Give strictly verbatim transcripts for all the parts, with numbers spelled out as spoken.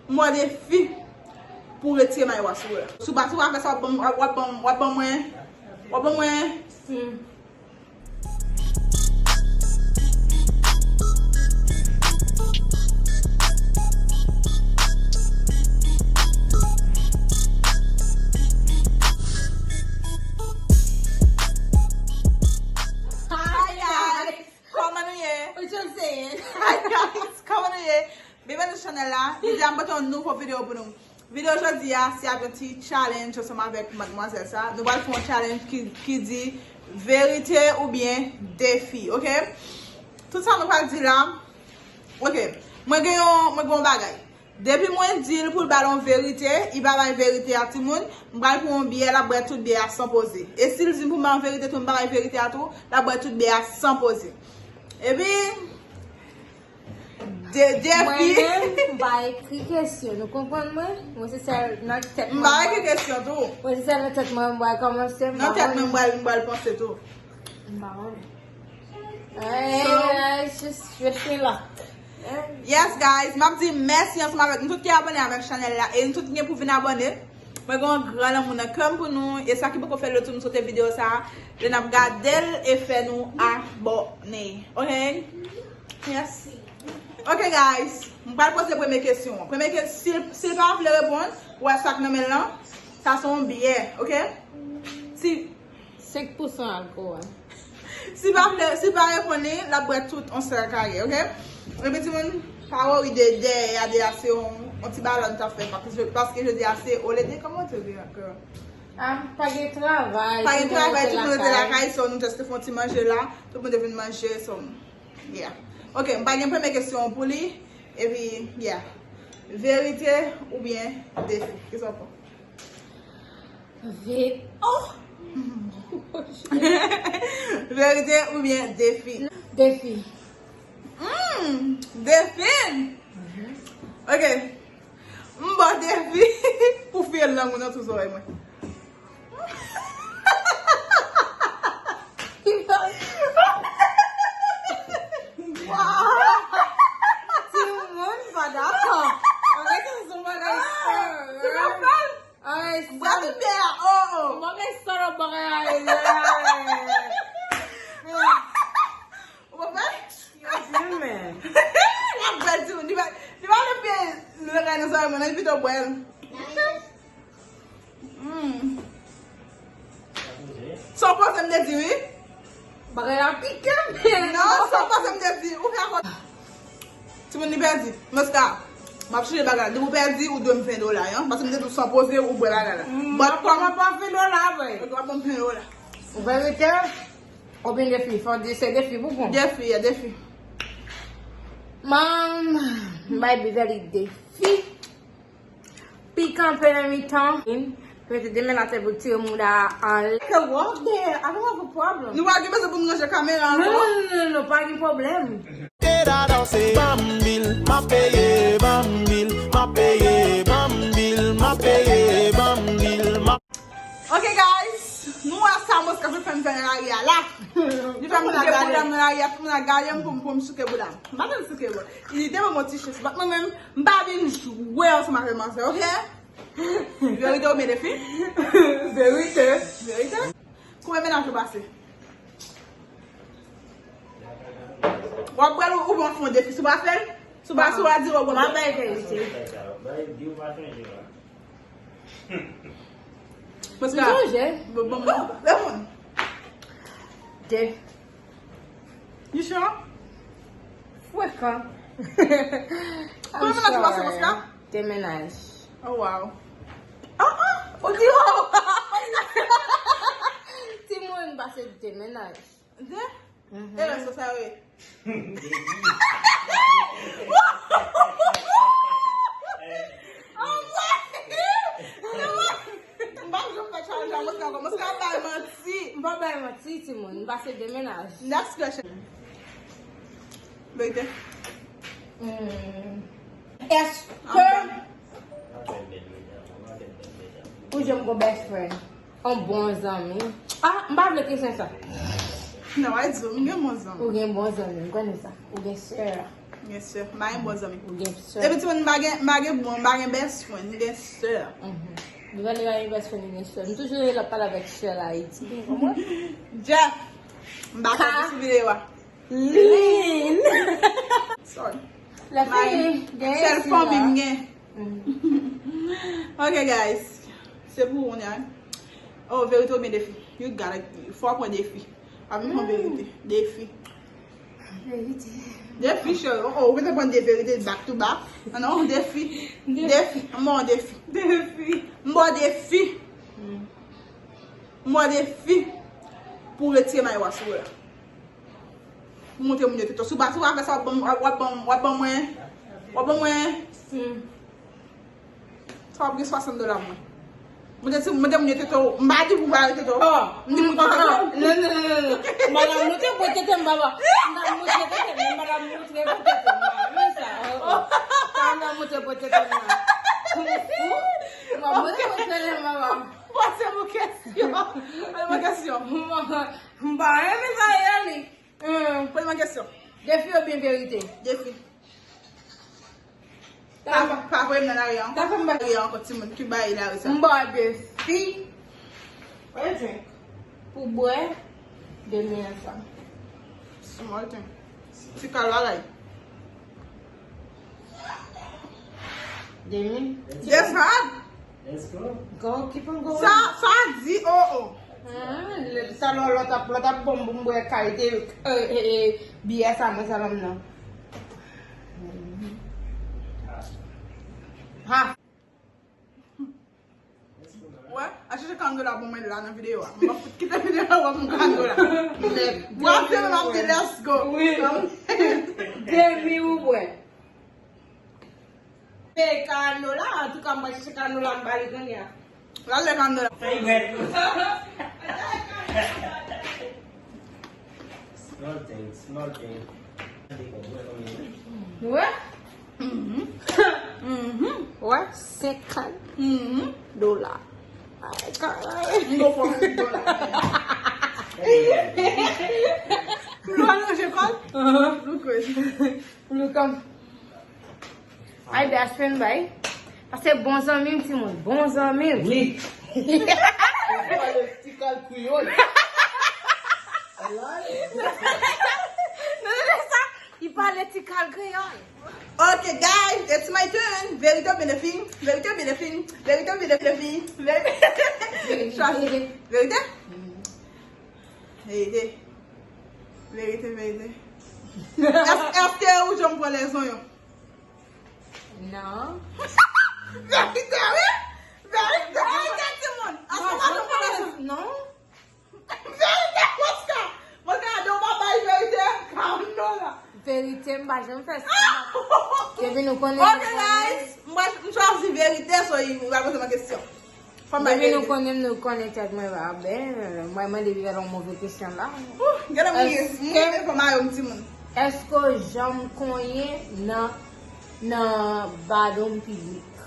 M wè defi pou retire mayo a sou ou la. Si w pa, si w pa fè sa, w ap ban m, w ap ban m, w ap ban mwen, w ap ban mwen. Hmm. Hi guys, kòman nou ye? What you saying? Hi guys, kòman nou ye? Byenveni sou chanèl la. Jodi a m pote yon nouvo videyo pou nou. Videyo jodi a, se ap yon ti challenge ansanm avèk madmwazèl sa. Nou pral fè yon challenge ki, ki di verite oubyen defi, oke? Tout sa nou pral di la, oke. Mwen gen yon, mwen gen yon bagay. Depi mwen di l pou l ba l yon verite, li pa bay verite a timoun, m pral pran yon byè, l ap bwè tout byè a san poze. E si l di m pou m ba l yon verite tou, m pa bay verite a tou, l ap bwè tout byè a san poze. Epi, de, defi. Mwen menm, m pa ekri kesyon, nou konprann mwen? Mwen se sèl nan tèt mwen. M pa ekri kesyon tou. Mwen se sèl nan tèt mwen, m pral kòmanse, m pa konnen. Nan tèt mwen, m pral, m pral panse tou. M pa konnen. Ay, so, ay, just, je suis là. Yes, guys, m ap di mèsi ansanm avèk nou tout ki abòne avèk chanèl la e nou tout ki gen pou vin abòne. Mwen gen yon gran lanmou nan kè m pou nou e sa ki poko fè l yo tou nou sote videyo sa a, lè n ap gade l e fè nou abòne. Oke? Yes. Oke, guys, m pral poze premye kesyon an. Premye ke, si, si l pa vle reponn, ou wè sa k nan men l lan, sa se yon byè, oke? Si Senk pousan alkòl. Si pa vle, si pa reponn li, l ap bwè tout yon sèl kayè, oke? Epi timoun, pa wori de dèyè a, de a se yon, yon ti balon n t ap fè, paske, paske jodi a se olede, kòman w di l ankò? Ah, pa gen travay, pa gen travay, tout moun rete lakay, so nou just te fè yon ti manje la, tout moun te vin manje, so, yeah. Oke, m pa gen premye kesyon pou li, epi, yeah. Verite oubyen defi? Kisa w panse? Ve-, oh! Verite oubyen defi? Defi. Hmm, defi? Mhm. Oke. M ba w defi pou fouye lang ou nan twou zòrèy mwen. Wow! Timoun pa dakò. Oke, se yon bagay sòrèy. Oke, bwa tout byè a, oh, oh. Bagay sòrèy, bagay a ye. Ou pa fè? Yo di men. L ap bwè l, timoun. Li pa, li pa leve lakay nan zòrèy mwen, non, li pito bwè l. Hmm. Sa w panse m te di, wi? Bagay la pike, men. Non, sa w panse m te di, ou fè akò. Timoun, li pèdi. Mwen, sa, m ap chanje bagay. Depi w pèdi, ou dwe m ven dola, an. Paske m te di w san poze, ou bwè bagay la. Hmm, but kòm m ap ven dola, vre. Ok, w ap ban m ven dola. Verite? Oubyen defi? Fò di se defi pou bon. Defi, yeah, defi. Man, m bay bivè li defi. Pi kanpe nan mitan. Mete de men atè pou tire mouda a anlè. Can walk there. I don't have a problem. Nou pa gen bezwen pou nou ranje kamera ankò. Non, non, non, non, non, pa gen pwoblèm. Te da danse, ban m bil, m ap peye, ban m bil, m ap peye, ban m bil, m ap peye, ban m bil, m ap Ok, guys, nou wè sa Mosca fè m fè nan lari a la. Li fè m koupe bouda m nan lari a, tout moun ap gade m pou m, pou m souke bouda m. M pa konn souke bouda. Li te ban m yon ti chans. But mwen menm, m pa vin jwe ansanm avè manzè, ok? Verite oubyen defi? Verite. Verite? Konbyen mennaj ou pase? W ap pral ou, ou pran fon defi. Si w pa fè l, si w pa, si w pa di w, w ap bay verite. Mwen sonje. Bon, bon, bon. Bon, bon. De. You sure? Frekan. Konbyen mennaj ou pase, Mosca? De mennaj. Oh, wow. Ah, ah, ou di wow. Timoun pase de mennaj. De? Mhm. E lè sa, sa, wi. M pa janm fè challenge a Mosca ankò. Mosca ap bay manti. M pa bay manti, timoun. M pase de mennaj. Next question. Verite. Hmm. Èske ou janm gon best friend? Yon bon zanmi. Ah, m pa vle kesyon sa. Non, pa di, m gen bon zanmi. Ou gen bon zanmi, m konnen sa. Ou gen sè. Gen sè. M pa gen bon zanmi. Ou gen sè. Epi timoun, m pa gen, m pa gen bon, m pa gen best friend, m gen sè. Mhm. Li pa, li pa gen best friend, li gen sè. M toujou rele l ap pale avèk sè l Ayiti, ou konprann? Jeff, m pa konn sou videyo a. Lin. Sorry. Lè fini, gen sèl fanmi m gen. Ok, guys. Se pou ou, nya. Oh, verite oubyen defi? You gotta, fò w pran defi. Pa vin pran verite. Defi. Verite. Defi, cheri. Oh, ou gentan pran de verite back to back. Non, non, defi. Defi. Defi. M ba w defi. Defi. M ba w defi. M ba w defi. Pou w retire mayo a sou ou la. Pou montre moun yo tete w. Si w pa, si w pa fè sa, w ap ban m, w ap ban m, w ap ban mwen, w ap ban mwen. Hmm. Sa w ap gen swasant dola mwen. Mwen te di, mwen te moun yo tete w. M pa di pou w pa tete w. Oh, m di pou tete w. Non, non, non, non, non. Madanm nou te pou tete m, baba. M ta montre tete m, men madanm nou te pou tete m, baba. Men sa, oh, oh. Sa madanm nou te pou tete m, baba. Ou fou? M ap montre pou tete m, baba. Poze m yon kesyon. Poze m yon kesyon. M pa renmen sa, Yali. Hmm. Poze m yon kesyon. Defi oubyen verite? Defi. Pa, pa voye m nan lari a ankò. Lari a ankò, timoun, ki bagay lari sa? M ba w defi. What you drink? Pou bwè, demi ansanm. Small thing. Ti kal bagay. Demi. Just hot. Let's go. Go, keep on going. Sa, sa di, oh, oh. Ah, lè, sa lò, lò t ap, lò t ap bon pou m bwè kalite, eh, eh, eh, biyè sa, mwen, sa lòm nan. Ha. Wè, al chèche karant dola pou mwen la nan videyo a. M ap fout kite videyo a, w ap pran karant dola. Nèt. Brase m ap di let's go. Wi. Demi ou bwè. Peye karant dola, antouka m pral chèche karant dola m ba li kounye a. L al lè karant dola. Fèy bwè. Small thing, small thing. Wè? Mhm. Mhm. Wè? Senkant dola. Ay, karay. M gon fò dola. Pou nou al ranje kò l? Aham. Nou kwè. Pou nou kòm. Ay, best friend, bay. Paske bon zanmi m, timoun. Bon zanmi m. Wi. Ou pale ti kal kreyòl. Non, non, non, sa, li pale ti kal kreyòl. Ok, guys, it's my turn. Verite oubyen defi? Verite oubyen defi? Verite oubyen defi? Verite. Chwazi. Verite? Verite. Verite, verite. Èske, èske ou janm pran lèzonyon? Non. Verite, wi. Verite, verite, timoun. Èske ou pa janm pran lèzonyon? Non. Verite, Moska. Moska, de ou pa bay verite, karant dola. Verite, m pa janm fè sa. Depi nou konnen, nou konnen. Ok, guys. M pa, m chwazi verite, so, m pral poze mwen kesyon. Depi nou konnen m, nou konnen tèt mwen pa bèl. Mwen mande Viviane yon move kesyon la. Gade m ri, m rive fè mayo m timoun. Èske w janm konyen nan, nan badonm piblik?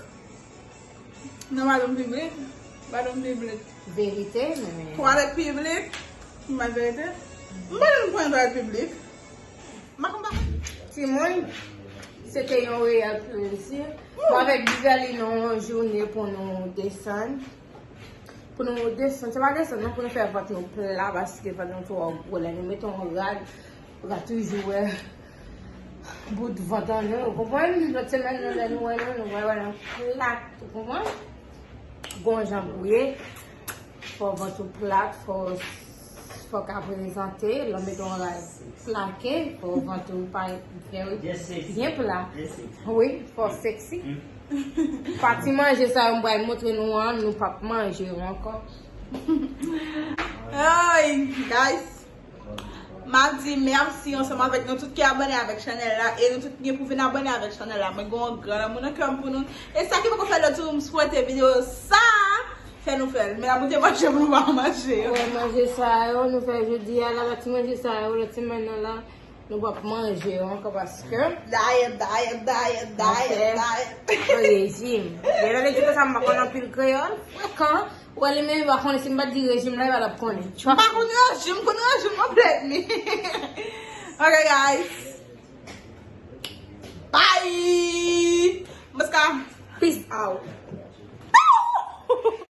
Nan badonm piblik? Badonm piblik. Verite, men. Twalèt piblik? M bay verite? M pa janm konyen twalèt piblik. Timoun, se te yon reyèl plezi. Mwen avèk Viviane, nou yon jounen pou nou desann. Pou nou desann, se pa desann non, pou nou fè vant nou pla, paske vant nou twò gwo. Lè nou mete yon rad, ou ka toujou wè bout vant an nou, ou konprann? Lòt semèn, nou, lè nou wè nou, nou wè, wè nou plat, ou konprann? Gon jan pou ye. Fò vant ou plat, fò, fò ka prezante, lè w mete yon rad plake, fò vant ou pa byen pla. Wi, fò seksi. Pati manje sa yo m pral montre nou an, nou p ap manje yo ankò. Ay, guys. M ap di mèsi ansanm avèk nou tout ki abòne avèk chanèl la e nou tout ki gen pou vin abòne avèk chanèl la. Mwen gen yon gran lanmou nan kè m pou nou. E sa ki poko fè lòt jou, m swete videyo sa fè nou fè l. Men n ap goute manje pou nou pa manje yo. Wè, manje sa yo nou fè jodi a la, pati manje sa yo, lòt semèn nan la, nou p ap manje yo ankò paske dayèt, dayèt, dayèt, dayèt, dayèt. Rejim. Gen lè di konsa m pa konn anpil kreyòl, frekan. Ou wè li menm li pa konnen, si m pa t di rejim la, li pa t ap konnen. M pa konn rejim, m konn rejim konplèt, men. Ok, guys. Bye! Mwen se ka peace out.